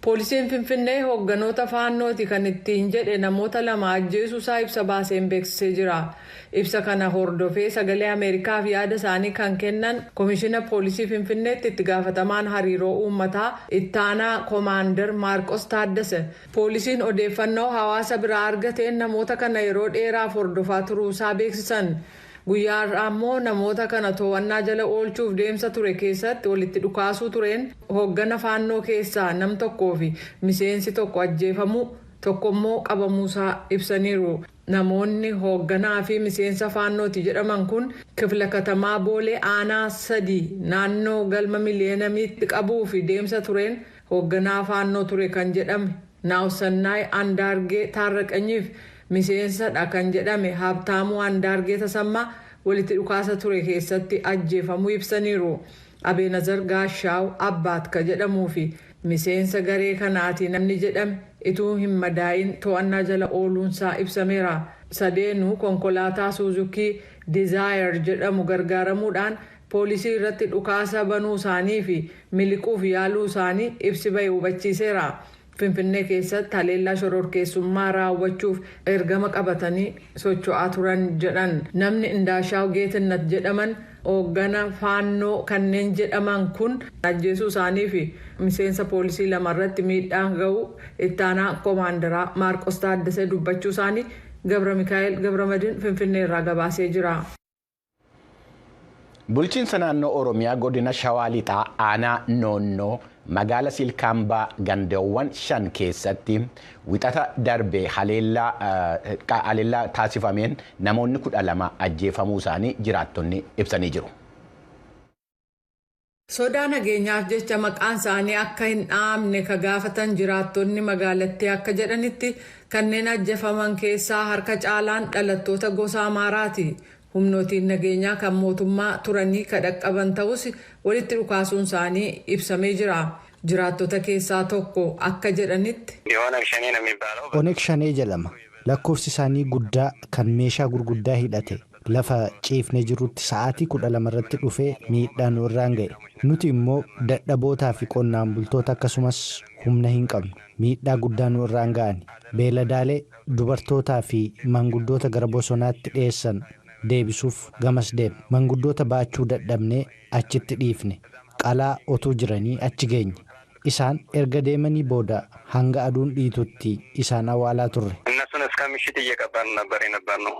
Poolisiin Finfinnee hoogganoota Faannooti kan ittiin jedhe namoota lama ajjeesuu isaa ibsa baaseen beeksisee jira. Ibsa kana hordofee Sagalee Ameerikaaf yaada isaanii kan kennan Komishina Poolisii Finfinneetti itti gaafatamaan hariiroo uummataa Ittaanaa Komaandar Maarqos Taaddasa poolisiin odeeffannoo hawaasa biraa argateen namoota kana yeroo dheeraaf hordofaa turuu isaa beeksisan. Guyyaa har'aa immoo namoota kana to'annaa jala oolchuuf deemsa ture keessatti walitti dhukaasuu tureen hooggana Faannoo keessaa nam tokkoo fi miseensi tokko ajjeefamuu, tokkommoo qabamuusaa ibsaniiru. Namoonni hoogganaa fi miseensa Faannooti jedhaman kun kifla katamaa Boolee aanaa 3 naannoo galma Miliyeenamiitti qabuu fi deemsa tureen hoogganaa Faannoo ture kan jedhame Naawsannaay Andaargee Taarraqanyiif miseensadha kan jedhame Habtaamuu Andaargee Tasammaa walitti dhukaasa ture keessatti ajjeefamuu ibsaniiru. Abeenazar Gaashaaw Abbaat ka jedhamuu fi miseensa garee kanaati namni jedhame ituu hin madaa'iin to'annaa jala ooluunsaa ibsameera. Sadeenuu konkolaataa Suuzukii Dizaayar jedhamu gargaaramuudhaan poolisii irratti dhukaasa banuu isaanii fi miliquuf yaaluu isaanii ibsi bahe hubachiiseera. Finfinnee keessatti haleellaa shororkeessummaa raawwachuuf ergama qabatanii socho'aa turan jedhan. Namni Indaashaaw Geetinnat jedhaman hooggana Faannoo kanneen jedhaman kun ajjeesuu isaanii fi miseensa poolisii lama irratti miidhaan ga'uu ittaanaa komaandaraa Maarqos Taaddasee dubbachuu isaanii Gabra Mikaa'el Gabramadin Finfinnee irraa gabaasee jira. Bulchiinsa naannoo Oromiyaa godina Shawaa Lixaa aanaa Noonnoo magaala Silkaambaa gandoowwan 5 keessatti wixata darbe haleellaa taasifameen namoonni 12 ajjeefamuu isaanii jiraattonni ibsanii jiru. Sodaa nageenyaaf jecha maqaan isaanii akka hin dhahamne ka gaafatan jiraattonni magaalattii akka jedhanitti kanneen ajjefaman keessaa harka caalaan dhalattoota gosa Amaaraati. Humnootiin nageenyaa kan mootummaa turanii ka dhaqqaban ta'us walitti dhukaasuun isaanii ibsamee jira. Jiraattota keessaa tokko akka jedhanitti. Oneg Shanee jedhama. Lakkoofsi isaanii guddaa kan meeshaa gurguddaa hidhate lafa ciifnee jirrutti sa'aatii 12 irratti dhufee miidhaa nu irraan ga'e. Nuti immoo dadhabootaa fi qonnaan bultoota akkasumas humna hin qabnu. Miidhaa guddaa nu irraan ga'ani. Beeladaalee, dubartootaa fi manguddoota gara bosonaatti dheessan deebisuuf gamas deemne. Manguddoota baachuu dadhabnee achitti dhiifne. Qalaa otuu jiranii achi geenye. Isaan erga deemanii booda hanga aduun dhiitutti isaan awwaalaa turre.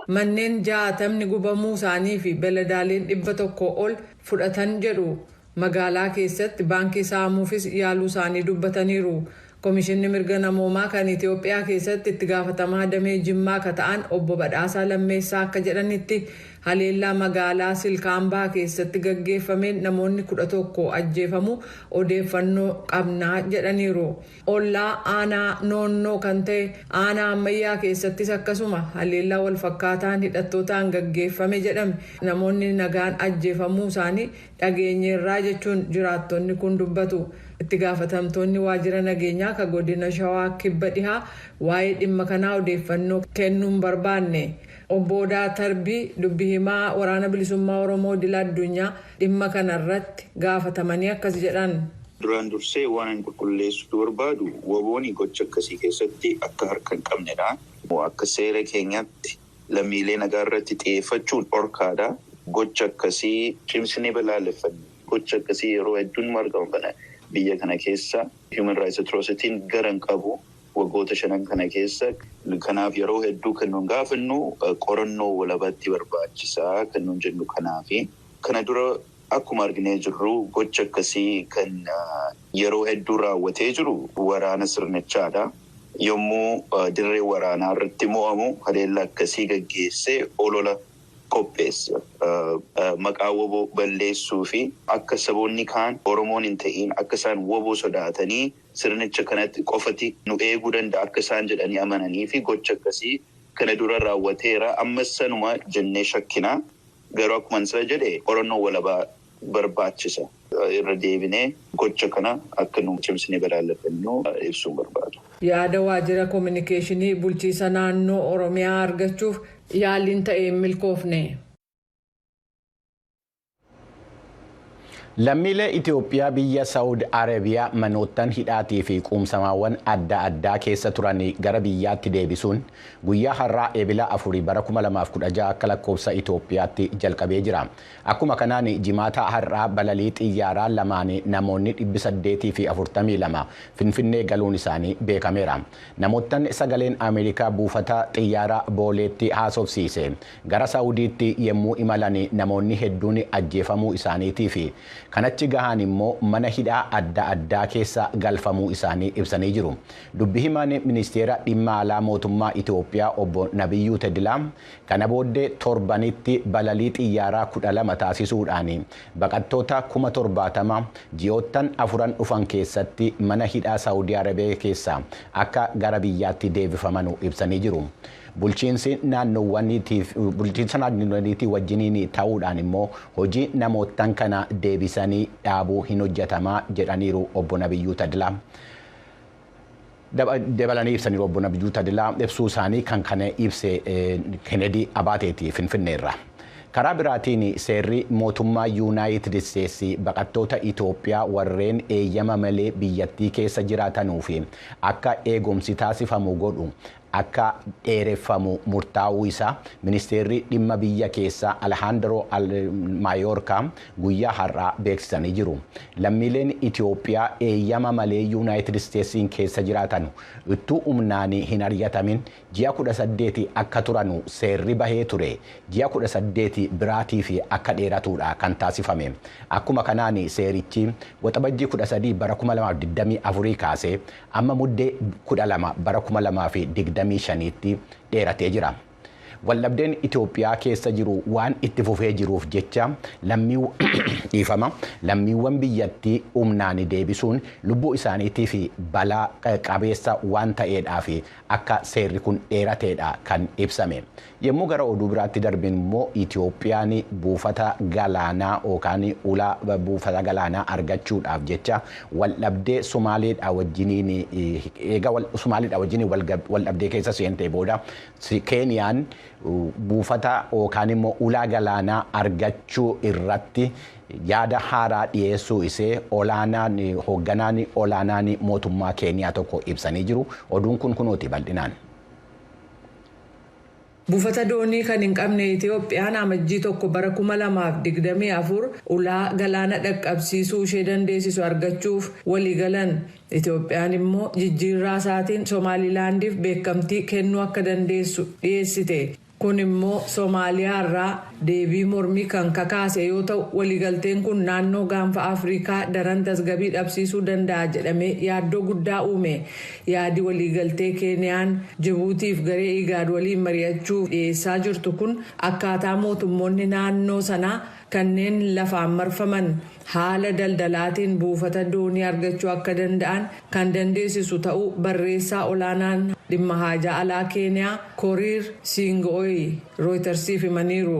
Manneen jaatamni gubamuu isaanii fi beeladaaleen 100 ol fudhatan jedhu. Magaalaa keessatti baankii saamuufis yaaluu isaanii dubbataniiru. Komishinni mirga namoomaa kan Itoophiyaa keessatti itti gaafatamaa damee Jimmaa ka ta'an obbo Badhaasaa Lammeessaa akka jedhanitti haleellaa magaalaa Silkaambaa keessatti gaggeeffameen namoonni 11 ajjeefamuu odeeffannoo qabnaa jedhaniiru. Ollaa aanaa Noonnoo kan ta'e aanaa Ammayyaa keessattis akkasuma haleellaa walfakkaataan hidhattootaan gaggeeffame jedhame namoonni nagaan ajjeefamuu isaanii dhageenyeerraa jechuun jiraattonni kun dubbatu. Itti gaafatamtoonni waajjira nageenyaa ka godina Shawaa Kibba Dhihaa waa'ee dhimma kanaa odeeffannoo kennuu hin barbaanne. Obbo Odaa Tarbii dubbi himaa Waraana Bilisummaa Oromoo Idila Addunyaa dhimma kana irratti gaafatamanii akkas jedhan. Duraan dursee waan ani qulqulleessuu barbaadu WBOn gocha akkasii keessatti akka harka hin qabnedha. Akka seera keenyaatti lammiilee nagaa irratti xiyyeeffachuun dhorkaadha. Gocha akkasii cimsinee balaaleffanna. Gocha akkasii yeroo hedduu numa argama kana biyya kana keessa. Human rights atrocity'n gara hin qabu waggoota shanan kana keessa. Kanaaf yeroo hedduu kan nuun gaafannu qorannoo walabatti barbaachisa kan nuun jennu kanaafi. Kana dura akkuma arginee jirru gocha akkasii kan yeroo hedduu raawwatee jiru waraana sirnichaadha. Yommuu dirree waraanaa irratti mo'amu haleellaa akkasii gaggeessee olola qopheessa. Maqaa wbo balleessuu fi akka saboonni kaan Oromoon hin ta'iin akka isaan wbo sodaatanii sirnicha kanatti qofati nu eeguu danda'a akka isaan jedhanii amananii fi gocha akkasii kana dura raawwateera. Ammas sanuma jennee shakkina. Garuu akkuman sila jedhe qorannoo walabaa barbaachisa. Irra deebinee gocha kana akka nu cimsinee balaaleffannu ibsuun barbaada. Yaada Waajjira Kominikeeshinii Bulchiisa Naannoo Oromiyaa argachuuf yaaliin ta'e hin milkoofne. Lammiilee Itoophiyaa biyya Saawud Arabiyaa manoottan hidhaatii fi quumsamaawwan adda addaa keessa turan gara biyyaatti deebisuun guyyaa har'aa Eebila 4 bara 2016 akka lakkoofsa Itoophiyaatti jalqabee jira. Akkuma kanaan jimaata har'aa balalii xiyyaaraa lamaan namoonni 842 Finfinnee galuun isaanii beekameera. Namoottan sagaleen Ameerikaa buufata xiyyaaraa Booleetti haasofsiise. Gara Saawudiitti yommuu imalan namoonni hedduun ajjeefamuu isaaniitii fi kanachi gahaan immoo mana hidhaa adda addaa keessa galfamuu isaanii ibsanii jiru. Dubbi himaan ministeera dhimma alaa mootummaa Itoophiyaa obbo Nabiyyuu Tedilaa kana booddee torbanitti balalii xiyyaaraa 12 taasisuudhaan baqattoota 70,000 ji'oottan 4 dhufan keessatti mana hidhaa Saawudii Arabiyaa keessa akka gara biyyaatti deebifaman ibsanii jiru. Bulchiinsi naannoowwaniitii wajjiniin ta'uudhaan immoo hojii namoottan kana deebisanii dhaabuu hin hojjetamaa jedhaniiru obbo Nabiyyuu Tadilaa. Dabalanii ibsaniiru obbo Nabiyyuu Tadilaa ibsuu isaanii kan kana ibse Kennedy Abaateeti Finfinneerra. Karaa biraatiin seerri mootummaa Yuunaayitid Isteetsi baqattoota Itoophiyaa warreen eeyyama malee biyyattii keessa jiraatanuu fi akka eegumsi taasifamu godhu akka dheereffamu murtaa'uu isaa ministeerri dhimma biyya keessaa Alejandro Mayorkaa guyyaa har'aa beeksisanii jiru. Lammiileen Itoophiyaa eeyyama malee Yuunaayitid Isteetsiin keessa jiraatan ittuu humnaan hin ari'atamin ji'a 18 akka turanu seerri bahee ture ji'a 18 biraatii fi akka dheeratudha kan taasifame. Akkuma kanaan seerichi waxabajjii 13 bara 2024 kaasee amma muddee 12 bara 2025tti dheeratee jira. Waldhabdeen Itoophiyaa keessa jiru waan itti fufee jiruuf jecha lammiiwwan biyyattii humnaan deebisuun lubbuu isaaniitii fi balaa qabeessa waan ta'eedhaaf akka seerri kun dheerateedha kan ibsame. Yommuu gara oduu biraatti darbin immoo Itoophiyaan buufata galaanaa yookaan ulaa buufata galaanaa argachuudhaaf jecha waldhabdee Somaaleedhaa wajjiniin eega Somaaleedhaa wajjiniin waldhabdee keessa seentee booda Keeniyaan buufata yookaan immoo ulaa galaanaa argachuu irratti yaada haaraa dhiyeessuu isee olaanaan hoogganaan olaanaan mootummaa Keeniyaa tokko ibsanii jiru. Oduun kun kunuuti bal'inaan. Buufata doonii kan hin qabne Itoophiyaan amajjii 1 bara 2024 ulaa galaana dhaqqabsiisuu ishee dandeessisu argachuuf waliigalan. Itoophiyaan immoo jijjiirraa isaatiin Somaalilaandiif beekamtii kennuu akka dandeessu dhiyeessite. Kun immoo Somaaliyaa irraa deebii mormii kan kakaase yoo ta'u waliigalteen kun naannoo gaanfa Afrikaa daran tasgabbii dhabsiisuu danda'a jedhamee yaaddoo guddaa uume. Yaadi waliigaltee Keeniyaan Jibuutiif garee Igaad waliin mari'achuuf dhiyeessaa jirtu kun akkaataa mootummoonni naannoo sanaa kanneen lafaan marfaman haala daldalaatiin buufata doonii argachuu akka danda'an kan dandeessisu ta'uu barreessaa olaanaan dhimma haajaa alaa Keeniyaa Koriir Siingo'ooyi Rooytarsiif himaniiru.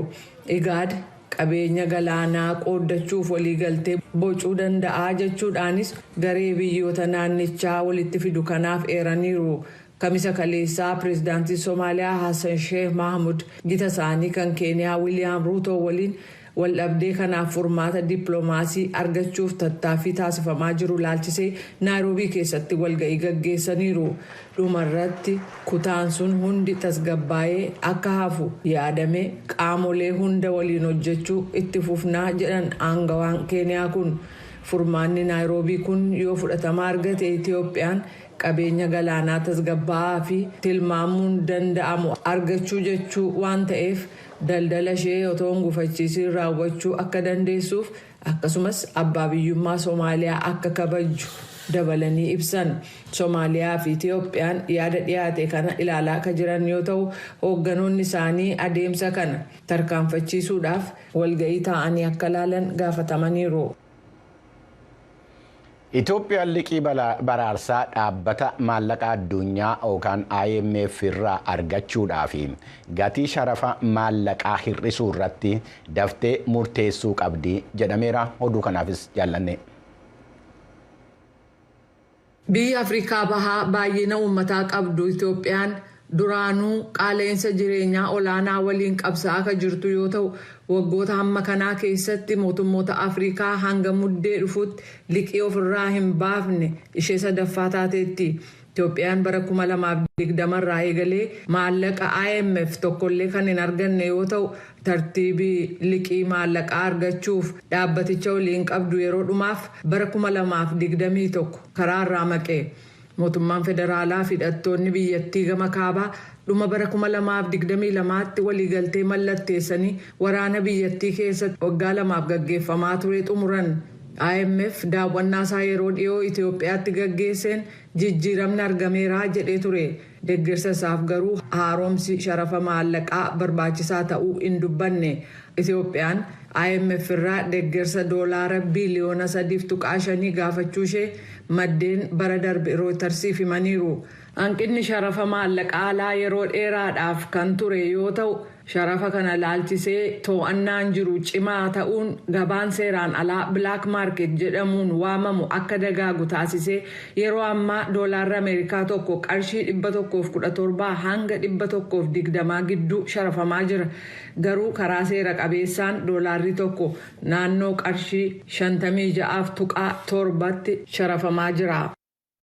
Igaad qabeenya galaanaa qooddachuuf waliigaltee bocuu danda'a jechuudhaanis garee biyyoota naannichaa walitti fidu kanaaf eeraniiru. Kamisa kaleessaa pireezidaantii Somaaliyaa Hassan Sheikh Mahmud gita isaanii kan Keeniyaa Wiiliyaam Ruutoo waliin waldhabdee kanaaf furmaata dippiloomaasii argachuuf tattaaffii taasifamaa jiru laalchisee Naayiroobii keessatti walga'ii gaggeessaniiru. Dhumarratti kutaan sun hundi tasgabbaa'ee akka hafu yaadame qaamolee hunda waliin hojjechuu itti fufnaa jedhan aangawaan Keeniyaa kun. Furmaanni Naayiroobii kun yoo fudhatama argate Itoophiyaan qabeenya galaanaa tasgabbaa'aa fi tilmaamuun danda'amu argachuu jechuu waan ta'eef daldala ishee otoo hin gufachiisiin raawwachuu akka dandeessuuf akkasumas abbaa biyyummaa Somaaliyaa akka kabaju dabalanii ibsan. Somaaliyaa fi Itoophiyaan yaada dhiyaate kana ilaalaa akka jiran yoo ta'u hoogganoonni isaanii adeemsa kana tarkaanfachiisuudhaaf walga'ii taa'anii akka ilaalan gaafatamaniiru. Itoophiyaan liqii baraarsaa dhaabbata maallaqa addunyaa yookaan IMF irraa argachuudhaaf gatii sharafa maallaqaa hir'isuu irratti daftee murteessuu qabdi jedhameera. Oduu kanaafis jaallanne. Biyya Afrikaa Bahaa baay'ina uummataa qabdu Itoophiyaan duraanuu qaala'insa jireenyaa olaanaa waliin qabsaa'aa akka jirtu yoo ta'u Waggoota hamma kanaa keessatti mootummoota Afrikaa hanga Muddee dhufuutti liqii ofirraa hin baafne ishee sadaffaa taateetti. Itoophiyaan bara 2020 irraa eegalee maallaqa IMF tokkollee kan hin arganne yoo ta'u, tartiibii liqii maallaqaa argachuuf dhaabbaticha waliin qabdu yeroo dhumaaf bara 2021 karaa irraa maqe. Mootummaan federaalaa fi hidhattoonni biyyattii gama kaabaa dhuma bara 2022tti waliigaltee mallatteessanii waraana biyyattii keessatti waggaa 2f gaggeeffamaa ture xumuran. IMF daawwannaa isaa yeroo dhiyoo Itoophiyaatti gaggeesseen jijjiiramni argameera jedhee ture. Deeggarsa isaaf garuu haaromsi sharafa maallaqaa barbaachisaa ta'uu hin dubbanne. Itoophiyaan IMF irraa deeggarsa doolaara biiliyoona 3.5 gaafachuu ishee maddeen bara darbe Rooytarsiif himaniiru. Hanqinni sharafa maallaqaa alaa yeroo dheeraadhaaf kan ture yoo ta'u, sharafa kana laalchisee to'annaan jiru cimaa ta'uun gabaan seeraan alaa black market jedhamuun waamamu akka dagaagu taasisee, yeroo ammaa doolaarri Ameerikaa tokko qarshii 117 hanga 120 gidduu sharafamaa jira. Garuu karaa seera qabeessaan doolaarri tokko naannoo qarshii 56.7tti sharafamaa jira.